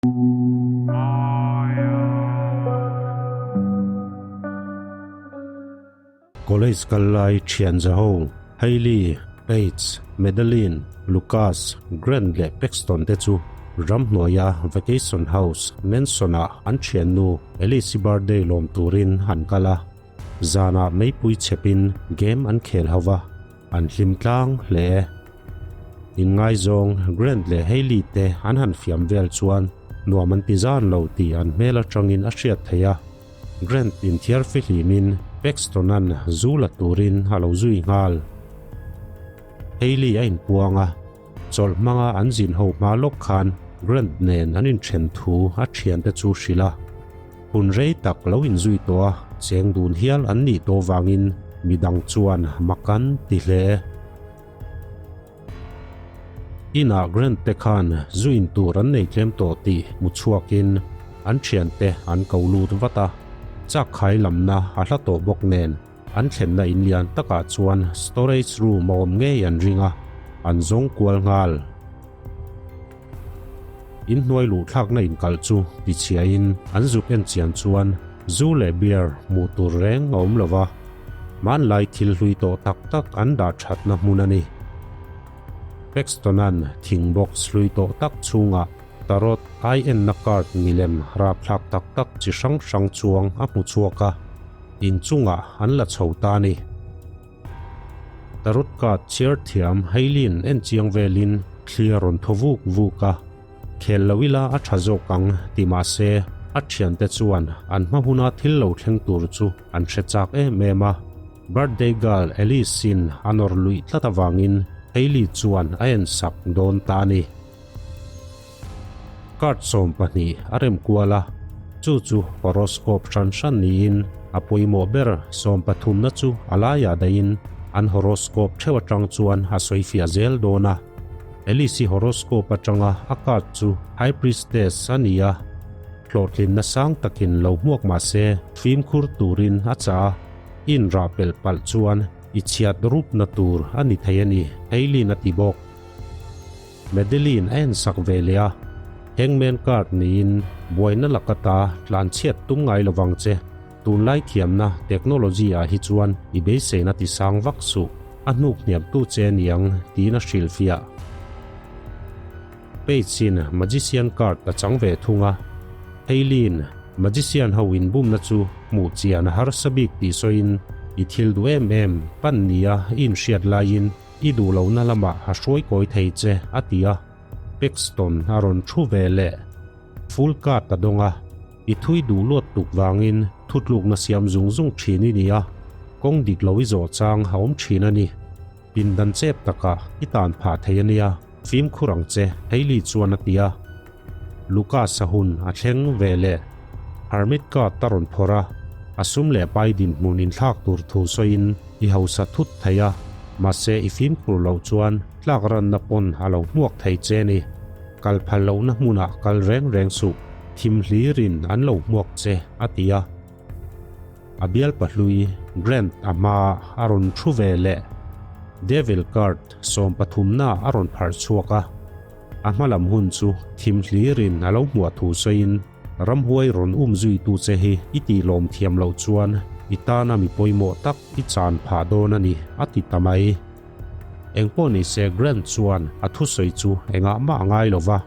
College kal lai thian zaho, Hailey, Paige, Madeline, Lucas, Grant leh Paxton te chu ramhnuaia vacation house Mansion-ah an thiannu Alice-i birthday lawm turin an kal a. Zanah meipui chhepin game an khel ho va, an hlim tlang hle e. Inngaizawng Grant leh Hailey te an han fiam vel chuan nuam an ti zan lo tih an hmel atangin a hriat theih a. Grant inthiar fihlimin Paxton-a'n zu la turin a lo zui nghal. Hailey a inpuang a, chawlh hmanga an zin ho hma lawk khan Grant nen an inthen thu a thiante chu hrilh a. Hun rei tak lo inzui tawh a, cheng dun hial an nih tawh vangin midang chuan mak an ti hle. Inah Grant te khan zu in tur an nei tlem tawh tih hmu chhuakin an thiante an ko lut vat a, chak khai lamna a hla tawh bawk nen an thlenna in lian takah chuan storage room a awm ngei an ring a, an zawng kual nghal. In hnuai luh thlakna inkalh chu tichhiain an zuk en chian chuan zu leh beer hmuh tur reng a awm lo va, hmanlai thil hlui tawh tak tak an dah thatna hmun a ni. Paxton-a'n thing box hlui tawh tak chhungah tarot ai enna card milem rapthlak tak tak chi hrang hrang chuang a hmu chhuak a, inchungah an la chho ta a ni. Tarot card chhiar thiam Hailey-in en chiang velin thli a rawn thaw vuk vuk a, khel lo ila a tha zawk ang ti mah se a thiante chuan an hma huna thil lo thleng tur chu an hre chak em em a. Birthday girl Alice-in a nawr luih tlat avangin Hailey chuan a en sak dawn ta a ni. Card 12 a rem kual a, chu chu horoscope hran hran niin a pawimawh ber sawmpathumna chu a laiah dahin an horoscope theuh atang chuan a sawi fiah zel dawn a. Alice-i horoscope atanga a card chu High Priestess a ni a, hlawhtlinna sang takin lo hmuak mah se fimkhur turin a chah a, inrah pelh palh chuan i chhiat rupna tur a ni thei a ni, Hailey-in a ti bawk. Madeline a en sak ve leh a, Hangman card niin buaina laka ta tlan chhiat tum ngai lo vang che. Tunlai thiamna technology ah hi chuan i beiseina ti sang vak suh, a hnuk hniam tu che aniang tiin a hrilhfiah. Page in Magician card a chang ve thung a, Hailey-in Magician ho inbumna chu hmuh chian a harsa bik tih sawiin i thil duh em em pan nia i inhriat laiin I duh lohna lamah a hruai kawi thei che, a ti a. Paxton a rawn thu ve leh. Full card a dawng a, i thui duh luat tuk vangin thutlukna siam zung zung thin i ni a, kawng dik lo i zawh chang a awm thin a ni. Pindan chep takah i tan phah thei a nia, fimkhur ang che, Hailey chuan a ti a. Lucas a hun a thleng ve leh. Hermit card a rawn phawrh a, a sum leh pai dinhmun inthlak tur thu sawiin i hausa thut thei a, mahse i fimkhur loh chuan tlak ranna pawn a lo hmuak thei che ni. Kal phal lohna hmunah kal reng reng suh, thim hlirin an lo hmuak che, a ti a. A bial pahlui Grant a hma a rawn thu ve leh. Devil card sawmpathumna a rawn pharh chhuak a. A hma lam hun chu thim hlirin a lo hmuah thu sawiin, Ramhuai rawn um zuitu che hi i tih lawm thiam loh chuan i tana mi pawimawh tak i chan phah dawn a ni, a ti ta mai. Engpawh ni se Grant chuan a thusawi chu engah mah a ngai lo va,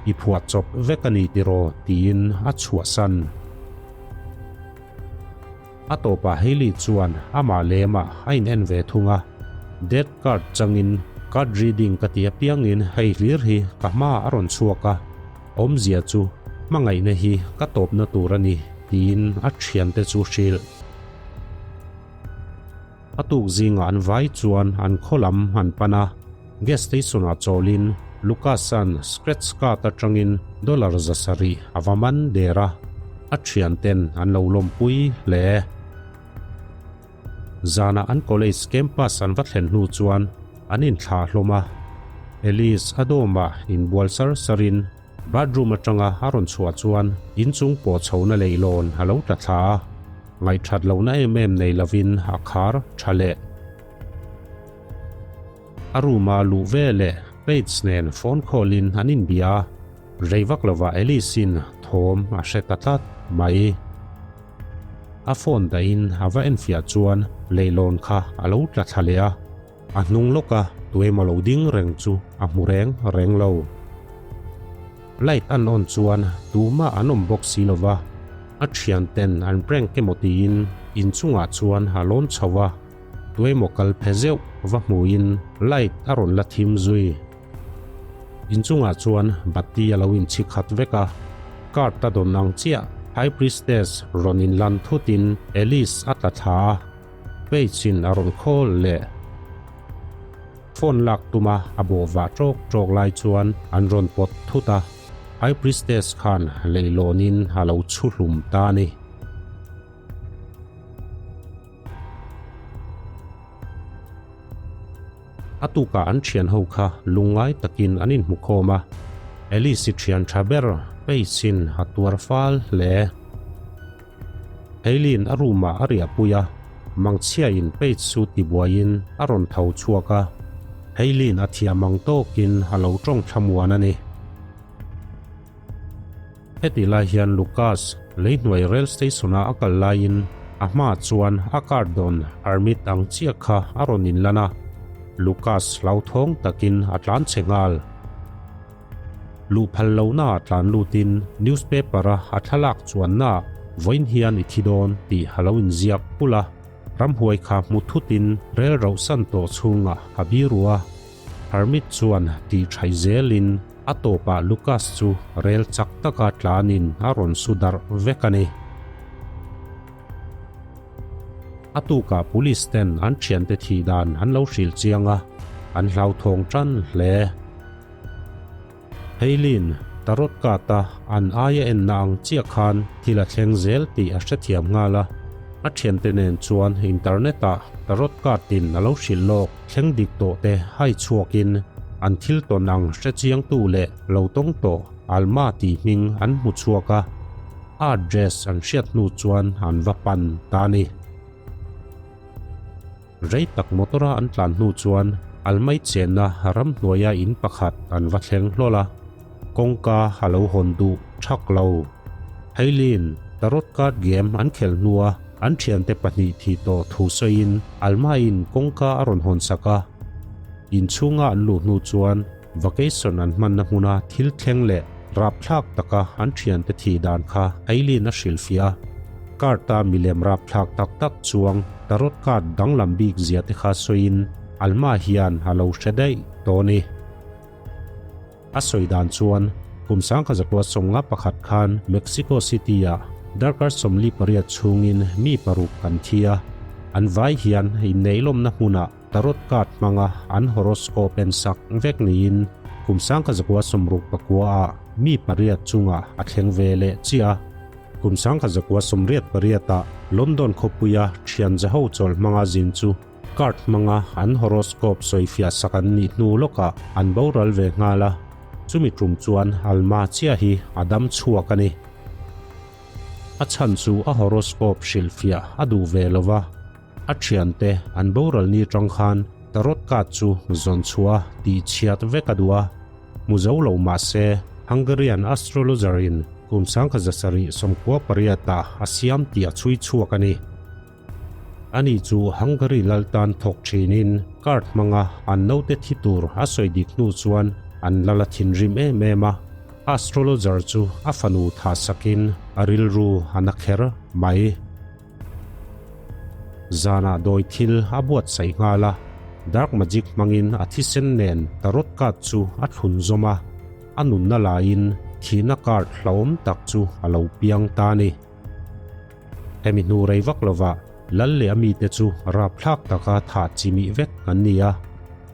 I phuah chawp vek a ni tiraw tiin a chhuahsan. A tawpah Hailey chuan amah lemah a in en ve thung a, Death card changin card reading ka ti apiangin hei hlir hi ka hma a rawn chhuak a, awmzia chu hmangaihna hi ka tawpna tur a ni tiin a thiante chu hrilh. A tuk zingah an vai chuan an khaw lam an pan a, gas station ah chawlin Lucas-a'n scratch card atangin dollar 700 a va man der a, a thianten an lo lawmpui hle. Zanah an college campus an va thlen hnu chuan an inthlah hlawm a, Alice a dawmah inbual sar sarin Bathroom atanga a rawn chhuah chuan inchung pawh chhohna leihlawn a lo tla thla a, ngaihthat lohna em em nei lovin a khar tha leh. A room-a luh ve leh Paige nen phone call-in an inbia a. Rei vak lovah Alice-in thawm a hre ta tlat mai. A phone dahin a va enfiah chuan leilawn kha a lo tla thla leh a, a hnung lawka tuemaw lo ding reng chu a hmu reng reng lo. Light an on chuan tumah an awm bawk si lova, a thianten an prank emaw tiin inchungah chuan a lawn chho a, tuemaw kal phe zeuh va hmuin light a rawn la thim zui. Inchungah chuan bati a lo inchhi khat vek a, card a dawn ang chiah High Priestess rawn inlan thutin Alice a tla thla a, Page in a rawn call leh. Phone lak tuma a bawh vah tawk tawk lai chuan an rawn pawt thut a, High Priestess khan leilawnin a lo chhu hlum ta a ni. A tukah an thian ho kha lungngai takin an inhmu khawm a, Alice-i thian tha ber Paige-in a tuar fal hle. Hailey-in a room-ah a riahpui a, mangchhiain Paige chu tibuaiin a rawn tho chhuak a, Hailey-in a thiam ang tawkin a lo tawng thlamuan a ni. Heti lai hian Lucas leihnuai rail station-a a kal laiin a hmaah chuan a car dawn Hermit ang chiah kha a rawn inlan a, Lucas hlauthawng takin a tlan che nghal. Luh phal lohnaah tlan lutin newspaper-a a thlalak chuannaah vawiin hian i thi dawn tih a lo inziak pulh a, ramhuai kha hmu thutin rel rauhsan tawh chhungah a biru a. Hermit chuan tih thaih zelin a tawpah Lucas chu rel chak taka tlanin a rawn su darh vek a ni. A tukah police ten an thiante thih dan an lo hrilh chiang a, an hlauthawng tan hle. Heilin, tarot card a an aia enna ang chiah khan thil a thleng zel tih a hrethiam nghal a. A thiante nen chuan internet ah tarot card in a lo hrilh lawk thleng dik tawh te hai chhuakin an thil tawn ang hrechiangtu leh lo tawng tawh Alma tih hming an hmu chhuak a, a address an hriat hnu chuan an va pan ta a ni. Rei tak motor-a an tlan hnu chuan Almai chenna ramhnuaia in pakhat an va thleng hlawl a, kawngka a lo hawn duh thak lo. Hailey-in tarot card game an khelh hnua an thiante pahnih thih tawh thu sawiin Almaiin kawngka a rawn hawn sak a. Inchhunga an luh hnu chuan vacation an hmanna hmuna thil thleng leh rapthlak taka an thiante thih dan kha Hailey-in a hrilhfiah a. Card-a milem rapthlak tak tak chuang tarot card danglam bik zia te kha sawiin Alma hian a lo hre daih tawh a ni. A sawi dan chuan kum 1951 khan Mexico City-ah darkar 48 chhungin mi paruk an thi a, an vai hian inneilawmna hmunah tarot card hmanga an horoscope en sak vek niin kum 1969-ah mi pariat chungah a thleng ve leh chiah a. Kum 1988-ah London khawpuia thian za ho chawlh hmanga zin chu card hmanga an horoscope sawifiah sak an nih hnu lawkah an boral ve nghal a, chumi tum chuan Alma chiah hi a dam chhuak a ni. A chhan chu a horoscope hrilhfiah a duh ve lo va. A thiante an boral ni atang khan tarot card chu zawn chhuah a tih chhiat vek a duh a, hmu zo lo mah se Hungarian astrologer in kum 1798 ah a siam tih a chhui chhuak a ni. Ani chu Hungary lal tan thawk thinin card hmanga an naute thi tur a sawi dik hnu chuan an lal a thinrim em em a, astrologer chu a fanu thah sakin a rilru a na kher mai. Zanah dawi thil a buatsaih nghal a, dark magic hmangin a thisen nen tarot card chu a thlun zawm a, a nunna laiin thihna card hlauhawm tak chu a lo piang ta a ni. Hemi hnu rei vak lovah Lal leh a mite chu rapthlak taka thah chimih vek an ni a,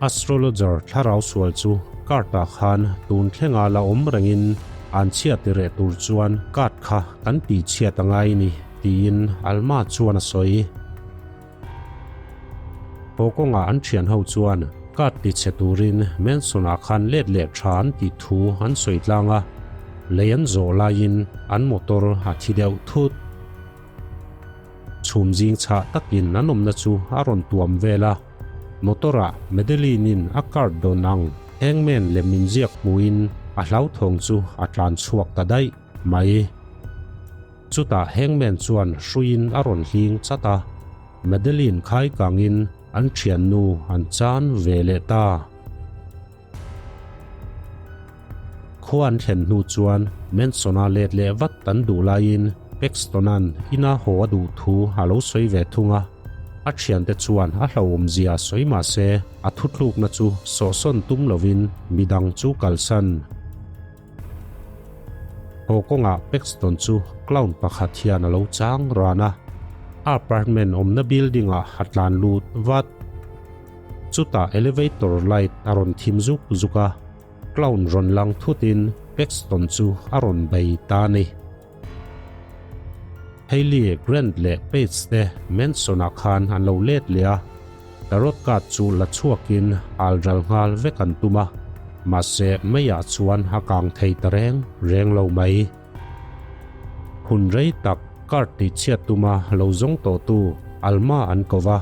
astrologer thlarau sual chu card-ah khan tun thlenga la awm rengin an chhiat ti reh tur chuan card kha kan tihchhiat a ngai ni. Tiin Alma chuan a sawi. Haw kawngah an thian ho chuan card ti chhe turin Manson-ah khan let leh tha an tih thu an sawi tlang a, lei an zawh laiin an motor a thi deuh thut. Chhum zing chhah takin an awmna chu a rawn tuam vel a, motor-ah Madeline-in a card dawn ang Hangman lem inziak hmuhin A hlauthawng chu a tlan chhuak ta daih mai. Chutah Hangman chuan hruiin a rawn hling chat a, Madeline khai kangin an thiannu an chan ve leh ta. Khua an thlen hnu chuan Manson-a let leh vat an duh laiin Paxton-a'n ina haw a duh thu a lo sawi ve thung a. A thiante chuan a hlauhawmzia sawi mah se a thutlukna chu sawhsawn tum lovin midang chu kalsan. Haw kawngah Paxton chu clown pakhat hian a lo chang ran a, a apartment awmna building-ah a tlan lut vat. Chutah elevator light a rawn thim zuk zuk a, clown rawn lang thutin Paxton chu a rawn bei ta a ni. Hailey, Grant leh Paige te Mansion-ah khan an lo let leh a, tarot card chu la chhuakin al ral nghal vek an tum a, mahse meiah chuan a kang thei ta reng reng lo mai. Hun rei tak card tihchhiat tuma lo zawng tawhtu Alma an ko va.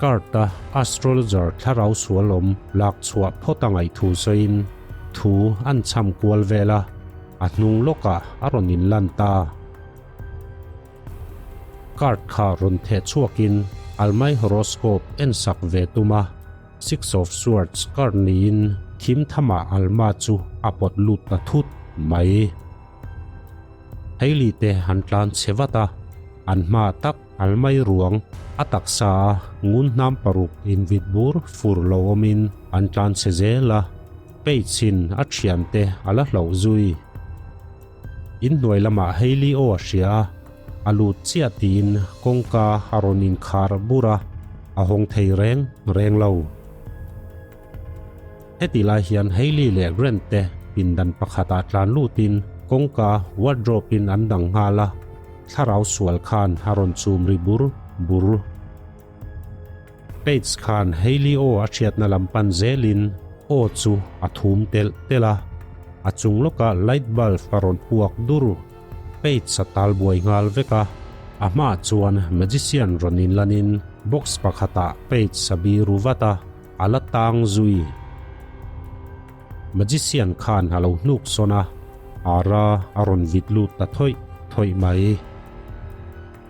Card-a astrologer thlarau sual awm lak chhuah phawt a ngaih thu sawiin thu an chham kual vel a, a hnung lawkah a rawn inlan ta. Card kha rawn theh chhuakin Almai horoscope en sak ve tum a, Six of Swords card niin thim thamah Alma chu a pawt lut ta thut mai. Hailey te an tlan chhe vat a, an hma tak Almai ruang a taksa a ngun hnam paruk invit bur fur lo awmin an tlan chhe zel a, Paige-in a thiante a la hlauh zui. Inhnuai lamah Hailey aw a hria a, a lut chiah tiin kawngka a rawn inkhar bur a, a hawng thei reng reng lo. Heti lai hian Hailey leh Grant te pindan pakhatah tlan lutin kawngka wardrobe in an dang nghal a, thlarau sual khan a rawn chum ri bur bur. Paige khan Hailey aw a hriatna lam pan zelin aw chu a thum telh telh a, a chung lawkah light bulb a rawn puak dur. Paige a tal buai nghal vek a, a hmaah chuan magician rawn inlanin box pakhatah Paige a biru vat a, A la tang zui. Magician khan a lo hnuk sawn a, Ara a rawn vit lut ta thawih thawih mai.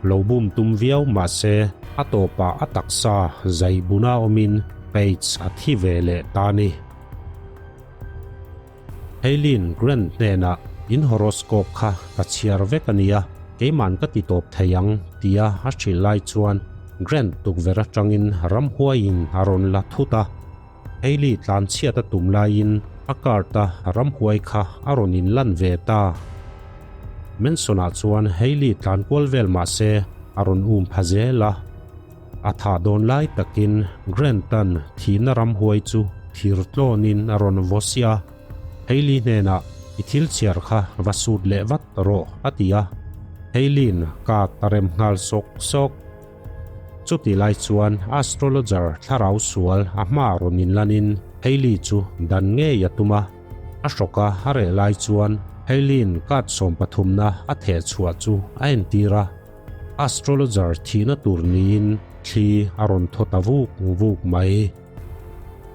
Lo bum tum viau mah se a tawpah a taksa zai buna awmin Paige a thi ve leh ta ni. Eileen Grant hnenah in horoscope kha ka chhiar vek a nia, keiman ka ti tawp thei ang tia a hrilh lai chuan Grant tukverh atangin ramhuaiin a rawn la thut a. Hailey tlan chhiat a tum laiin a card-a ramhuai kha a rawn inlan ve ta. Manson-ah chuan Hailey tlan kual vel mah se a rawn um pha zel a. A thah dawn lai takin Grant-a'n thihna ramhuai chu thir tlawnin a rawn vaw sia. Hailey hnenah, I thil chhiar kha va sut leh vat rawh, a ti a. Hailey-in card a rem nghal sawk sawk. Chuti lai chuan astrologer thlarau sual a hma rawn inlanin Hailey chu dan ngei a tum a. A hrawka a reh lai chuan Hailey-in card sawmpathumna a theh chhuah chu a entir a. Astrologer thihna tur niin thli a rawn thaw ta vuk vuk mai.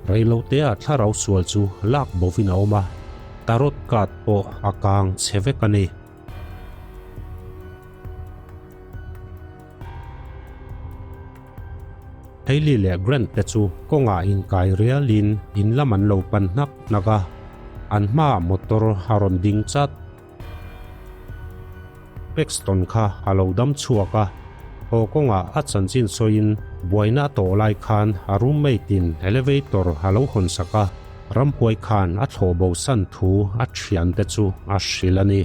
Reilotea thlarau sual chu lak bovin a awm a, tarot card pawh a kang chhe vek a ni. Hailey leh Grant te chu kawngah inkai rialin in lam an lo pan hnak hnak a, an hmaah motor a rawn ding chat. Paxton kha a lo dam chhuak a, haw kawngah a chanchin sawiin buaina a tawh lai khan a roommate in elevator a lo hawn sak a, ramhuai khan a thlawh bo san thu a thiante chu a hrilh a ni.